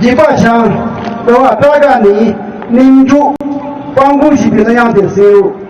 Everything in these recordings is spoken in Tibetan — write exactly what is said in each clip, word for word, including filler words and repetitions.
འཇིགས་པ་བྱང་། ལྟ་བ་སྐྲ་དཀར་ནི། གླིང་འབྲུག་དཔལ་མགོན་ཞེས་པའི་གླུ་དབྱངས་དེ་གསན་རོགས།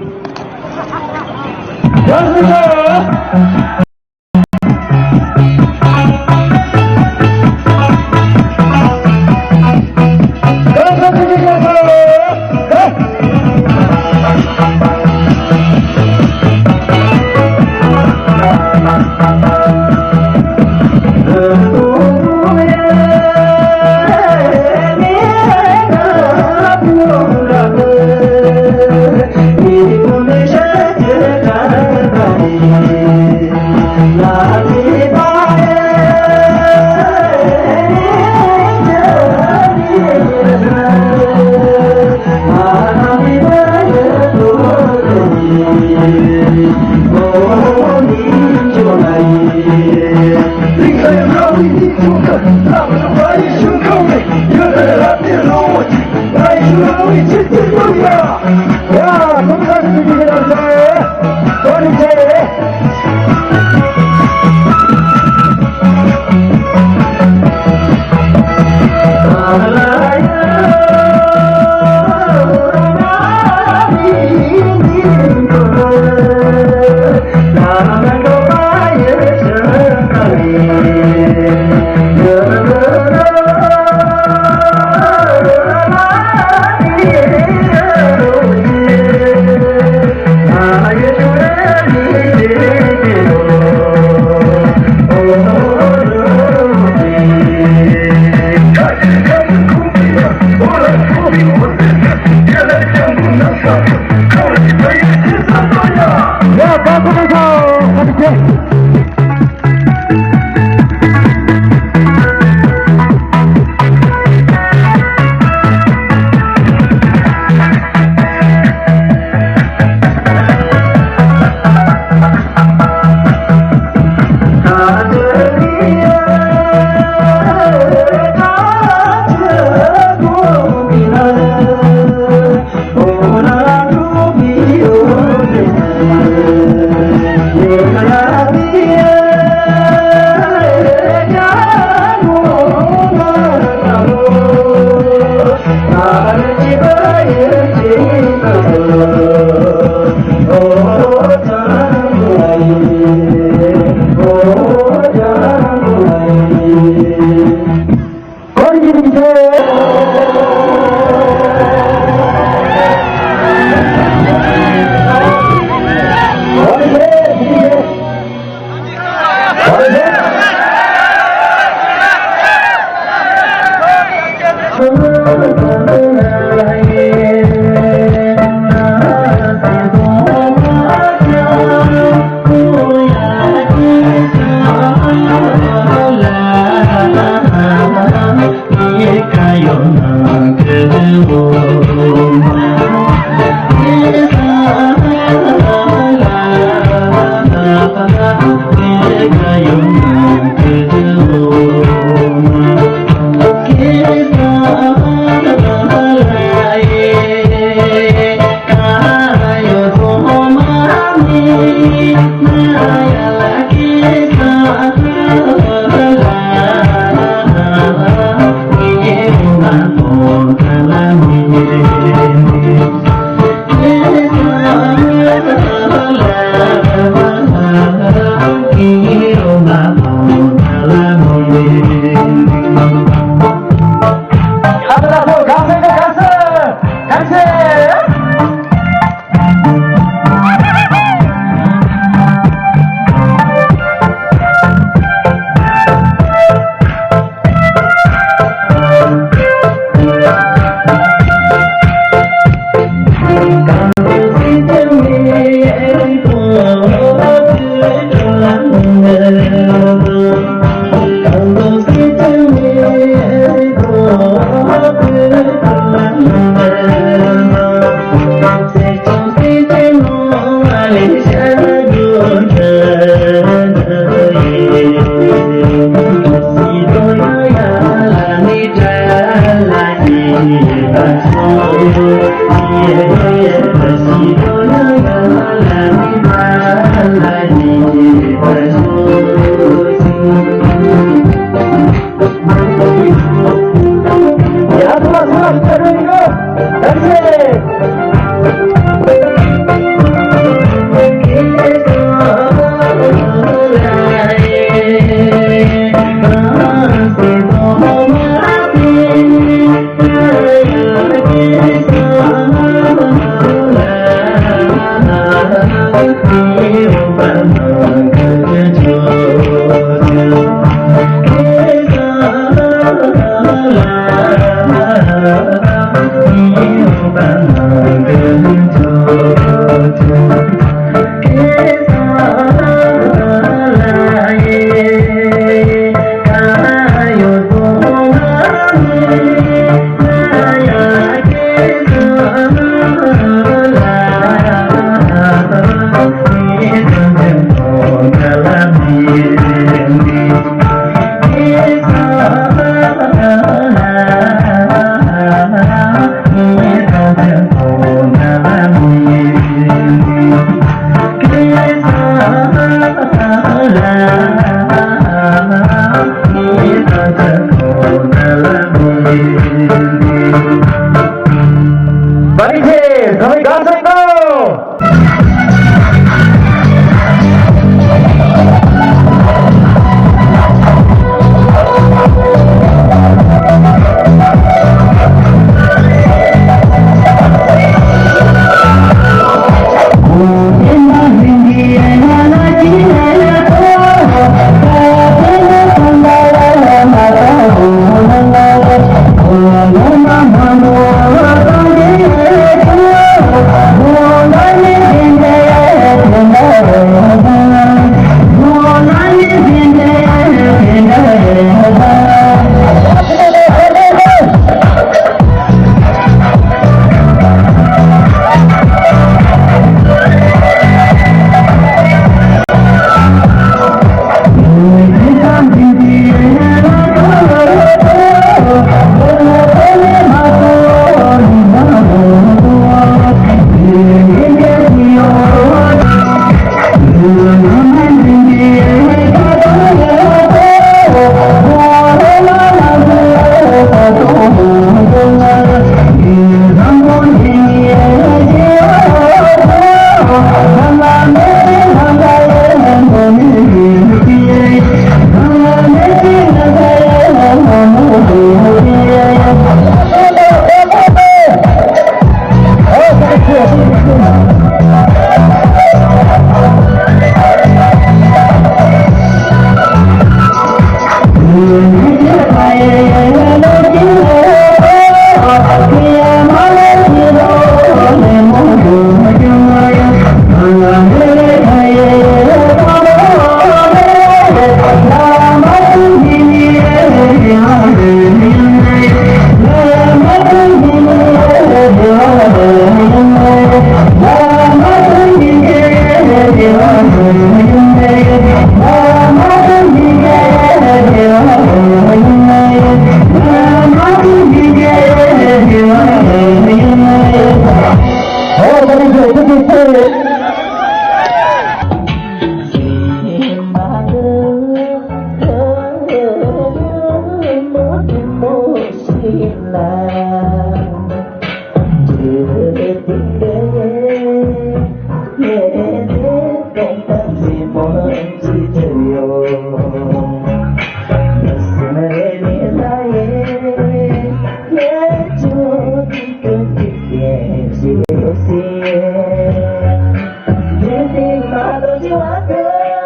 བཀྲ་ཤིས་བདེ་ལེགས།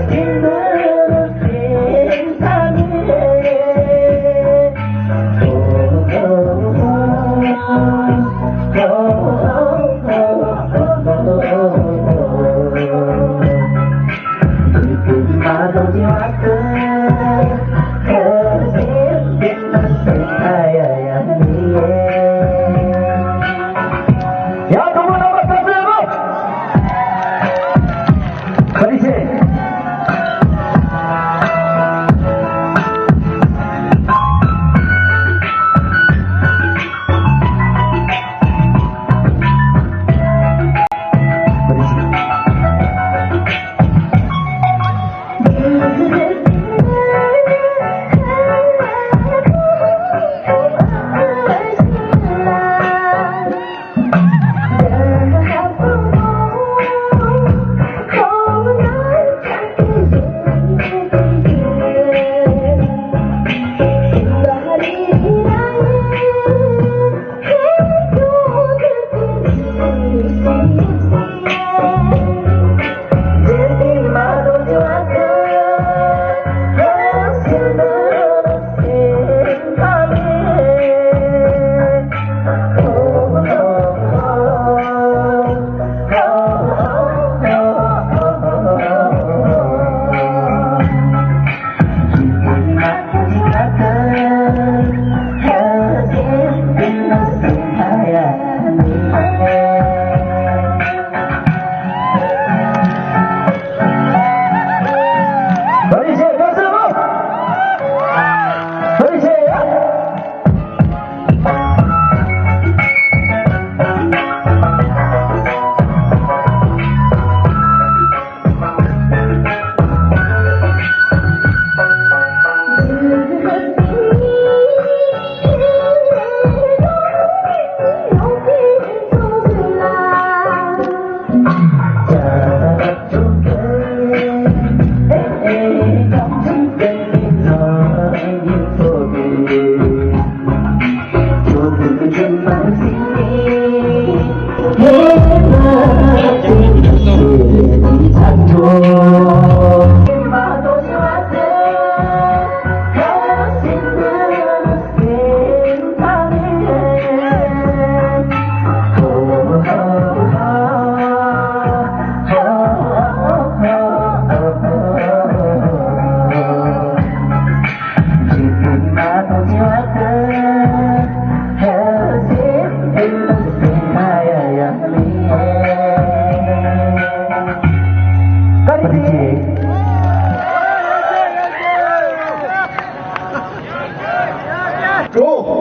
ཚང་མས་དགའ་བསུ་གནང་།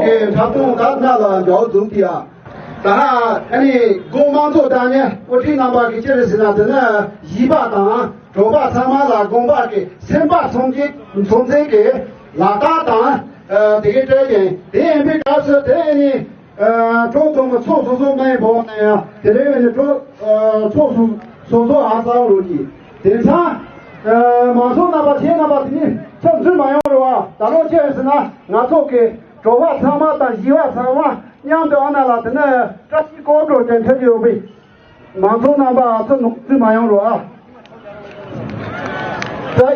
འཁྲབ་སྟོན་ད་ལྟ་ལ་འགྲོ་འདུག་དེ་ཡ། ད་ཨ་ནི་དགོང་དམངས་གཙོ་དང་ནི་དབུ་ཁྲིད་རྣམ་པ་གི་ཅི་རེད་ཟེར་ན། དེ་ནི་གཞས་པ་དང་གྲོགས་པ་ཚང་མ་ལ་དགོངས་པ་གི་སེམས་པ་ཚོང་གི་ཚོང་འཛིན་གི་ལག་རྟགས་དང་དེ་གའི་སྤྲད་ཀྱིན། དེ་ཡིན་པའི་སྐབས་སུ་དེ་ནི་གྲོགས་ཚང་མ་ཚོགས་སོ་སོ་མ་ཡིན་པ་ན་ཡང་དེ་རིང་ནི་གྲོགས་ཚོགས་སོ་སོ་ཨ་ཙང་རོ་གི། དེང་སང་མང་ཚོགས་རྣམ་པ་ཁྱེད་རྣམ་པ་དེ་ནི་ཚོགས་འཛིན་མ་ཡོང་རོགས་ཨ། ད་ལོ་ཅི་ཡིན་ཟེར་ན་ང་ཚོ་གི་གྲོགས་པ་ཚང་མ་དང་གཞས་པ་ཚང་མ་མཉམ་དུ་ཨ་ན་ལ་དེ་ནི་བཀྲ་ཤིས་སྐོར་བྲོ་ཅན་ཐེབས་ཡོད་པས། མང་ཚོགས་རྣམ་པ་ཨ་ཚོ་ནོར་རྫུན་མ་ཡོང་རོགས་ཨ། དེ་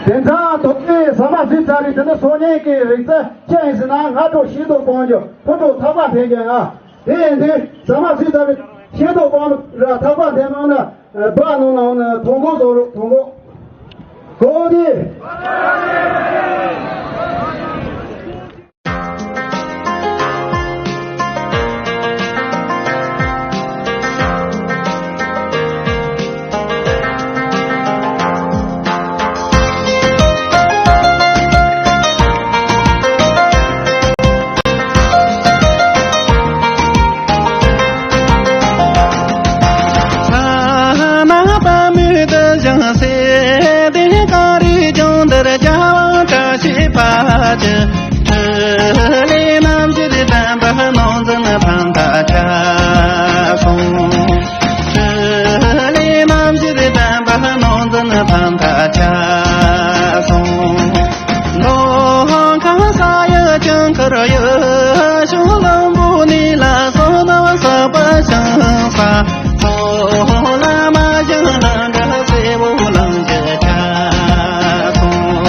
དེང་སང་དོགས་པའི་ཟ་མ་ཟོས་ཚར་རེད། དེ་ནི་སོ་ཉན་གྱི་རིག་རྩལ་ཅི་ཡིན་ཟེར་ན། སྔ་དྲོ་ཤེས་རྟོགས་སྤང་རྒྱུ། ཕོ་དྲོ་ཐག་པ་འཐེན་རྒྱུ་ཨ། དེ་ཡིན་དུས་ཟ་མ་ཟོས་ཚར་རེད། ཤེས་རྟོགས་སྤང་ར་ཐག་པ་འཐེན་མང་ན་སྦག་ནང་ནང་ན་ཐོང་གོ་བཟོ་རོགས། ཐོང་གོ་གོ་དེ། ཐ་ན་པ་མི་དུ་ཞང་སེ་དེ་ག་རི་ལྗོངས་འདིར་རྒྱལ་བ་བཀྲ་ཤིས་པ་ཅི། ཁྲི་ལས་རྣམ་བཞིར་ལྡན་པ་ནོར་འཛིན་ཕམ་མཐའ་ཁྱབ་སོང་། ཁྲི་ལས་རྣམ་བཞིར་ལྡན་པ་ནོར་འཛིན་ཕམ་མཐའ་ཁྱབ་སོང་། མདོ་ཁམས་ས་ཡི་ཅང་ཁར་ཡུལ་ཤུལ་ལམ་བུ་ནི་ལ་སོ་ནམ་ས་པ་ཤང་ས། ཚོ་ལ་མ་ཞང་ལ་འདྲ་སེ་བོ་ལང་ཞེ་ཁྱབ་སོང་།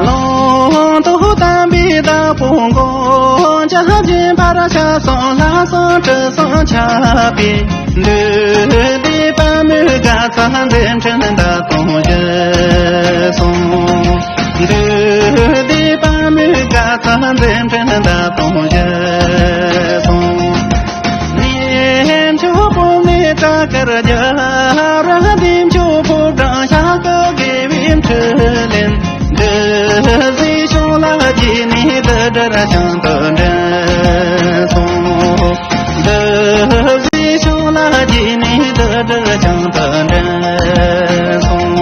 ལུང་རྟོགས་དམ་པའི་བདག་པོ་མགོན་སྐྱབས་སྦྱིན་པར་ཤར་སོང་། ལྷ་སྲུང་ཁྲི་སྲོང་ཁྱབ་པའི་འདུས་སྡེ་པདྨོའི་དགའ་ཚལ་མཛད་འཕྲིན་ཟླ་སྟོང་བཞུགས་སོང་། འདུས་སྡེ་པདྨོའི་དགའ་ཚལ་མཛད་འཕྲིན་ཟླ་སྟོང་བཞུགས་སོང་། གནས་མཆོག་སྤོ་མེ་བྲག་དཀར་རྒྱ་ར་བདེ་མཆོག་ཕོ་བྲང་ཤར་ཁ་དགེ་བའི་མཆོད་རྟེན། འདི་ཟིལ་ཤོག་ལ་རྗེས་ནས་འདི་འདྲར་བྱང་དུ་འདྲེན་སོང་། འདི་ཟིལ་ཤོག་ལ་རྗེས་ནས་འདི་འདྲར་བྱང་དུ་འདྲེན་སོང་།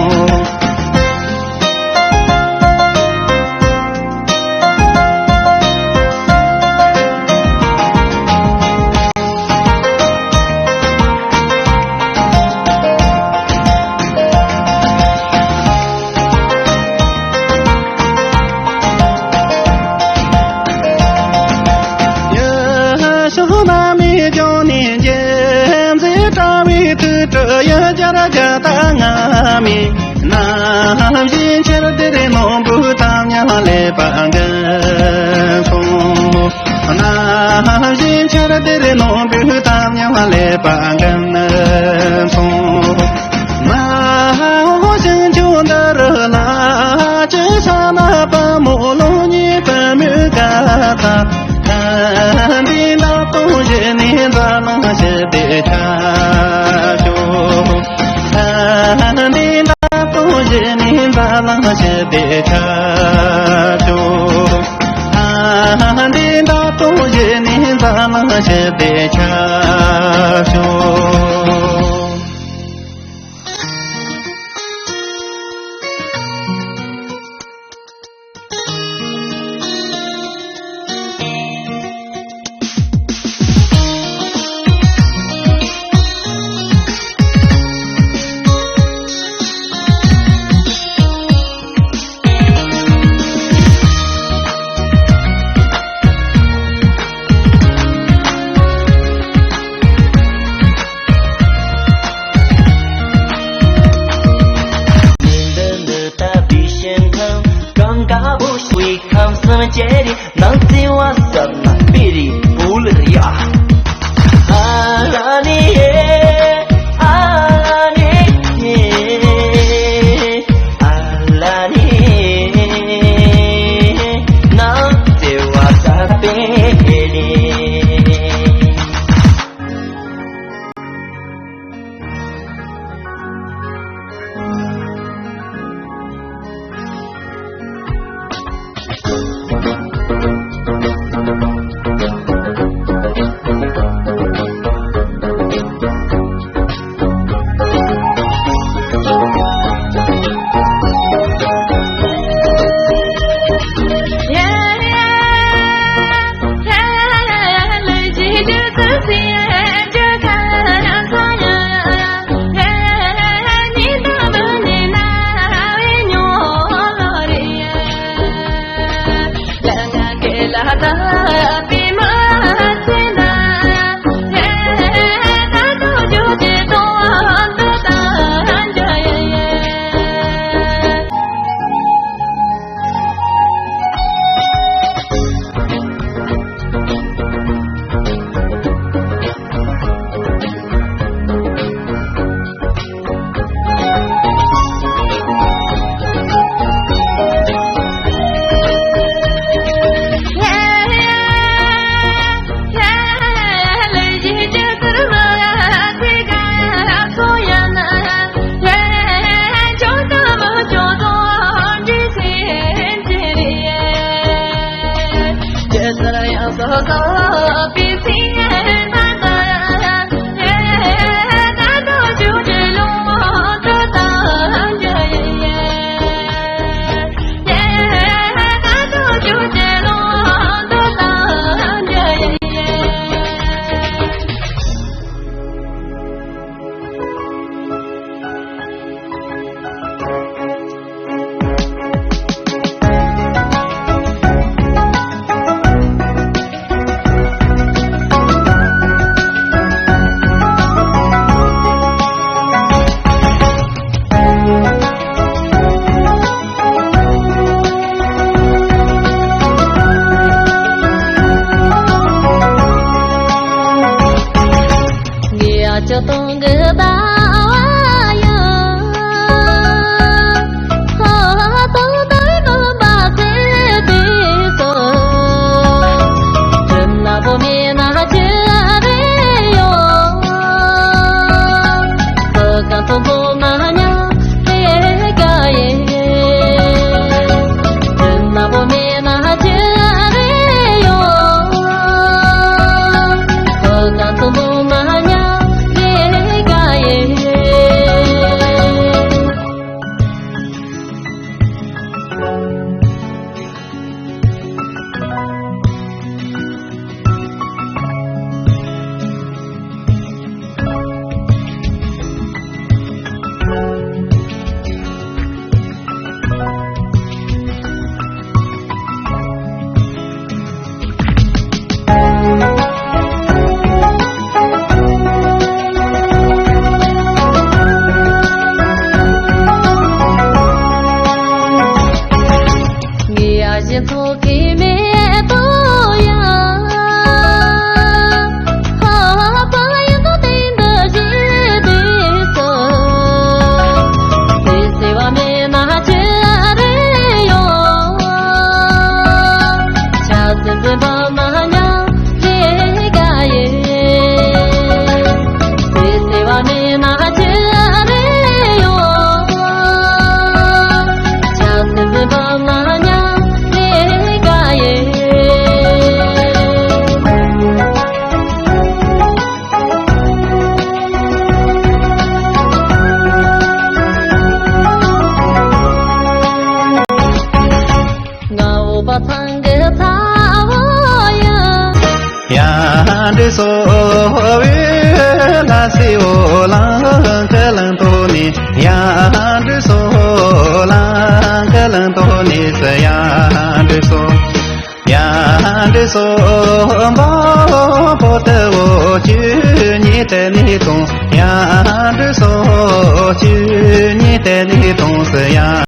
ཡ་ཤོ་ན་མི་ཇོ་ནི་ཇེ་མཛེས་དྲ་བའི་དུས་དྲི་ཡ་ཇ་ར་ཇ་ད་ང་མི། ན་བཞིན་ཆར་དེར་ནོར་བུ་དམ་ཉམས་ལེགས་པ་འགན་སོང་། ན་བཞིན་ཆར་དེར་ནོར་བུ་དམ་ཉམས་ལེགས་པ་འགན་སོང་། མ་འོ་ཞིང་ཆུ་འདི་རུ་ལ་ཅི་ས་ན་པ་མོ་ལོ་ཉི་པ་མུ་ག་ད། ད་འདི་ད་དུང་ཞི་ནི་འཛམ་གླིང་ཞི་བདེ་ཁྱབ་ཤོག། ད་འདི་ད་དུང་ཞི་ནི་འཛམ་གླིང་ཞི་བདེ་ཁྱབ་ཤོག། ད་འདི་ད་དུང་ཞི་ནི་འཛམ་གླིང་ཞི་བདེ་ཁྱབ་ཤོག། ཡང་འདི་སོ་བའི་ལ་སི་འོ་ལང་ཁ་ལང་ཐོ་ནི། ཡང་འདི་སོ་ལང་ཁ་ལང་ཐོ་ནི་སི། ཡང་འདི་སོ། ཡང་འདི་སོ་འབོ་པོ་ཏི་འོ་ཅུ་ཉི་ཏི་ནི་ཏོང་། ཡང་འདི་སོ་ཅུ་ཉི་ཏི་ནི་ཏོང་སི། ཡང་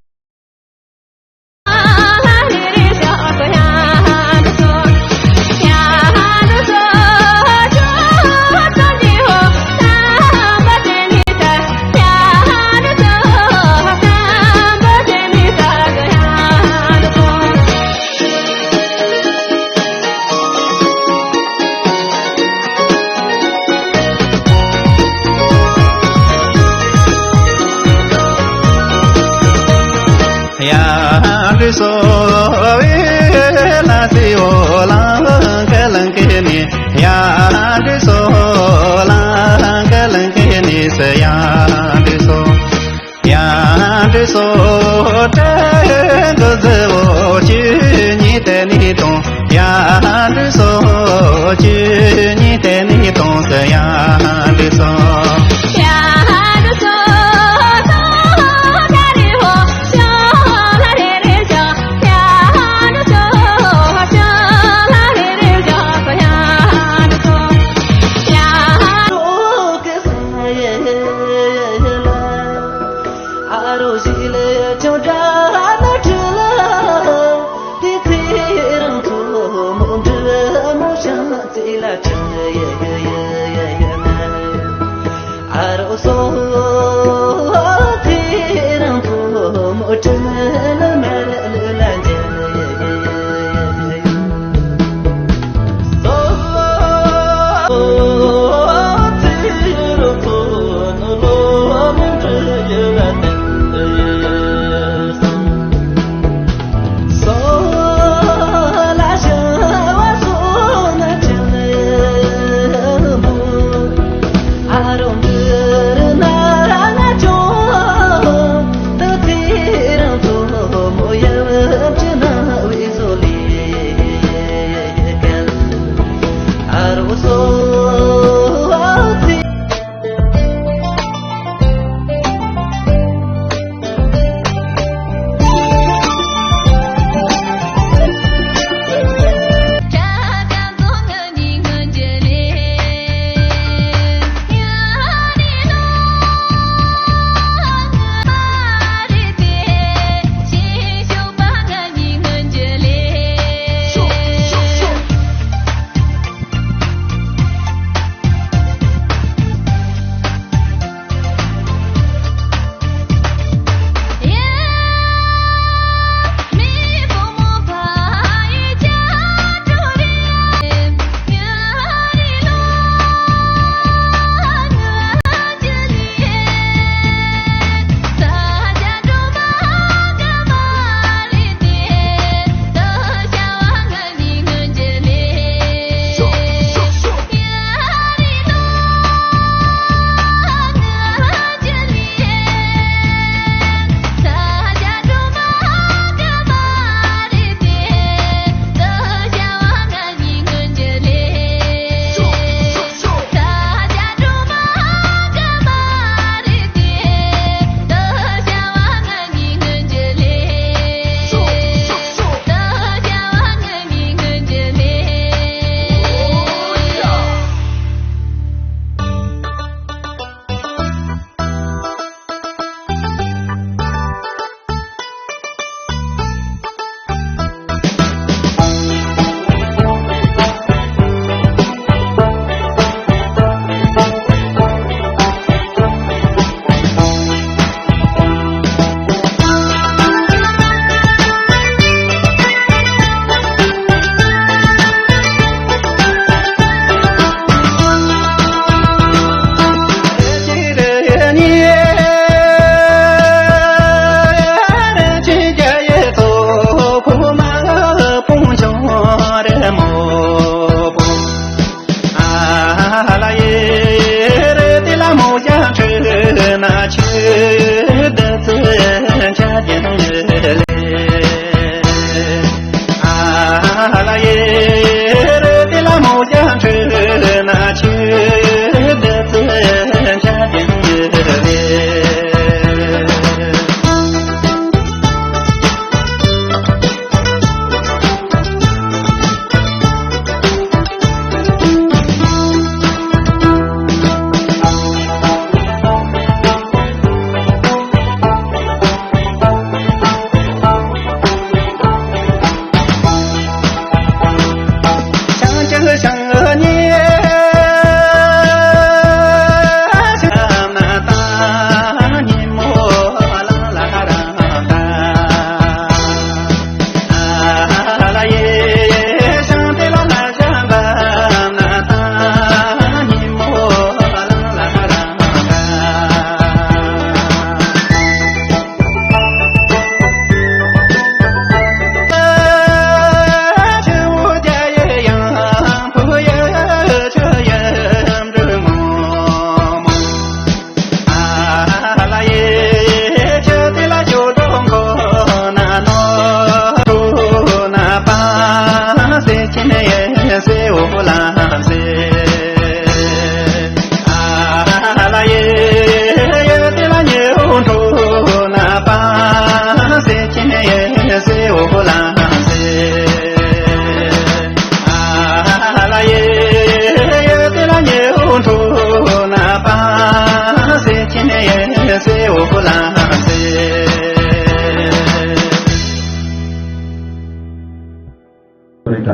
ཡང་འདི་སོ་བའི་ལ་སི་འོ་ལང་ཁ་ལང་ཁེ་ནི། ཡང་འདི་སོ་ལང་ཁ་ལང་ཁེ་ནི་སི། ཡང་འདི་སོ། ཡང་འདི་སོ་ཏྲེ་གོ་ཟི་འོ་ཅུ་ཉི་ཏི་ནི་ཏོང་། ཡང་འདི་སོ་ཅུ་ཉི་ཏི་ནི་ཏོང་སི། ཡང་འདི་སོ།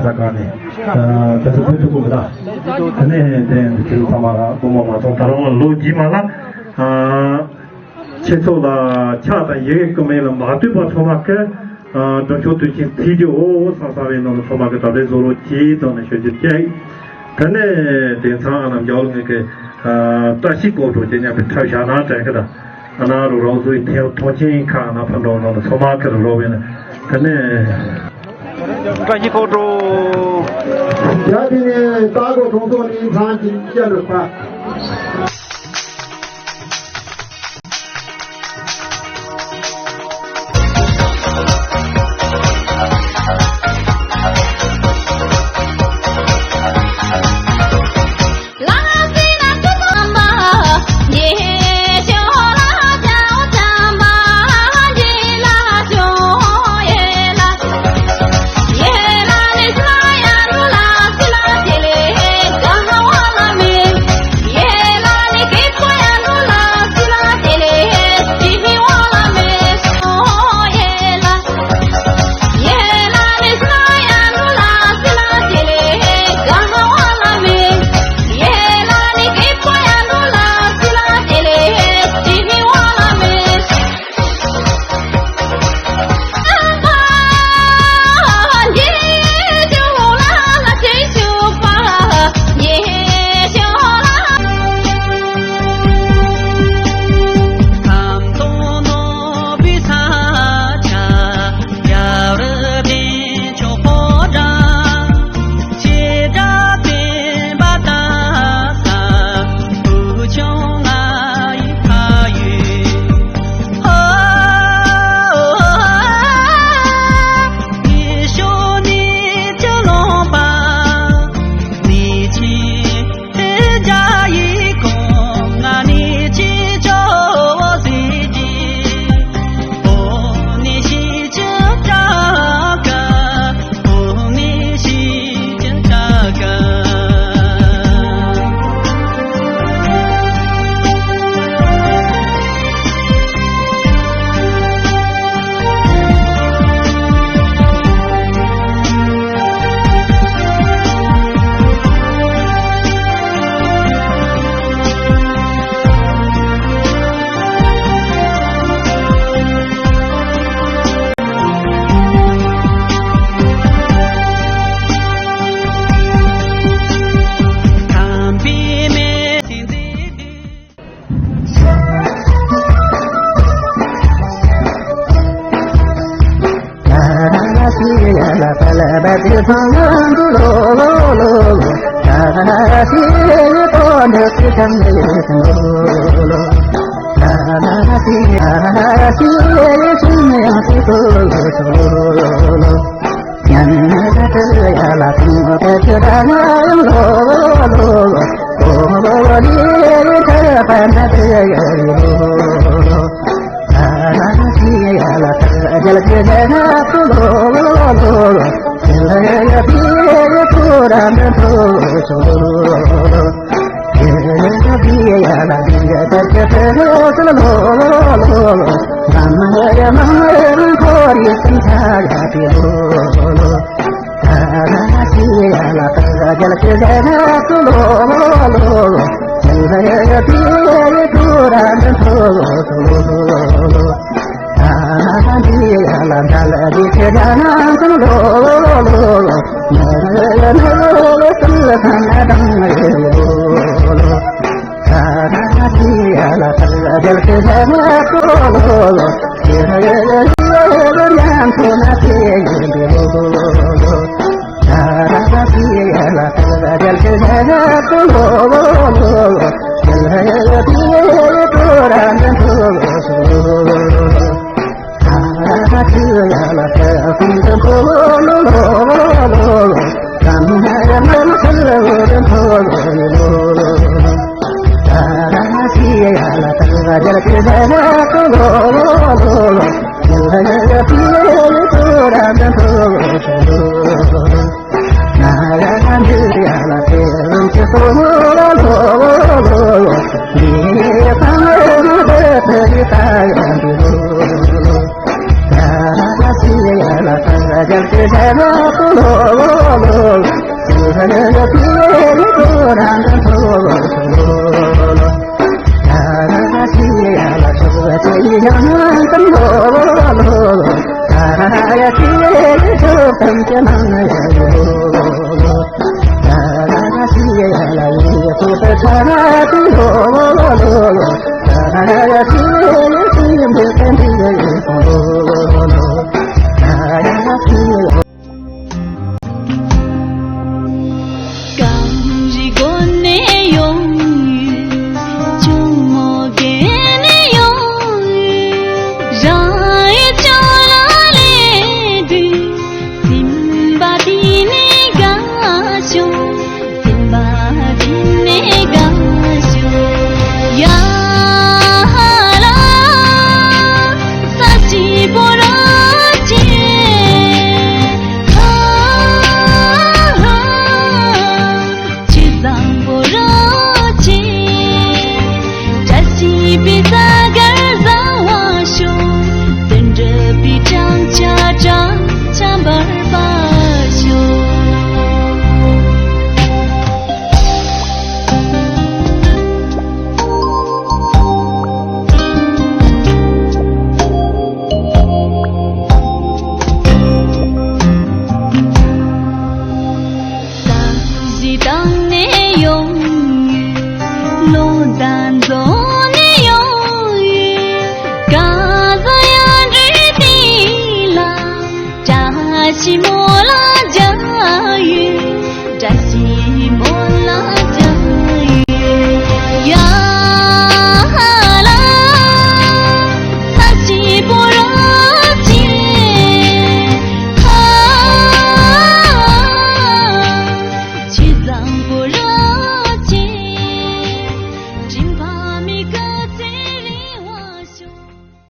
ས་ག་ནས་ད་ཚོད་ཕུལ་ཐུབ་ཀྱི་མི་འདུག་དེ་ནས་དེ་ཁྱེད་ཚང་མ་ལ་དགོངས་པ་མ་ཚོམས། ད་རུང་ལོ་རྗེས་མ་ལ་ཁྱེད་ཚོ་ལ་ཕྱག་དང་ཡི་གེ་བསྐུར་མེད་ལ་མ་ལྟོས་པ་ཚང་མ་གི་སྒྲུབ་མཆོག་དུས་ཆེན་ཚེས་བཅུ་འོ་འོ་སང་སང་བའི་ནང་ལ་ཚང་མ་གི་གྲ་སྒྲིག་བཟོ་རོགས་གྱིས་དང་ནས་ཞུ་རྒྱུ་བཅས། དེ་ནས་དེང་སང་ཨ་ནམ་རྒྱལ་བ་ལྷ་ངེས་ཀྱི་བཀྲ་ཤིས་སྐོར་བྲོ་བཅས་མཉམ་པའི་འཁྲབ་བཞག་ན་དྲན་གི་དང་། ཨ་ན་རུ་རོགས་ཚོའི་ཐེངས་ཐོངས་ཆེན་ཁག་ན་ཕན་གྲོགས་ནང་ལ་ཚང་མ་ཁེར་རོགས་བས་ན་དེ་ནས་བཀྲ་ཤིས་ཕོ་བྲོ། ཡ་དེ་ནས་ལྟ་སྒོ་གྲོང་ཚོ་ནས་ཚང་གི་སྐྱ་རུ་ཕ།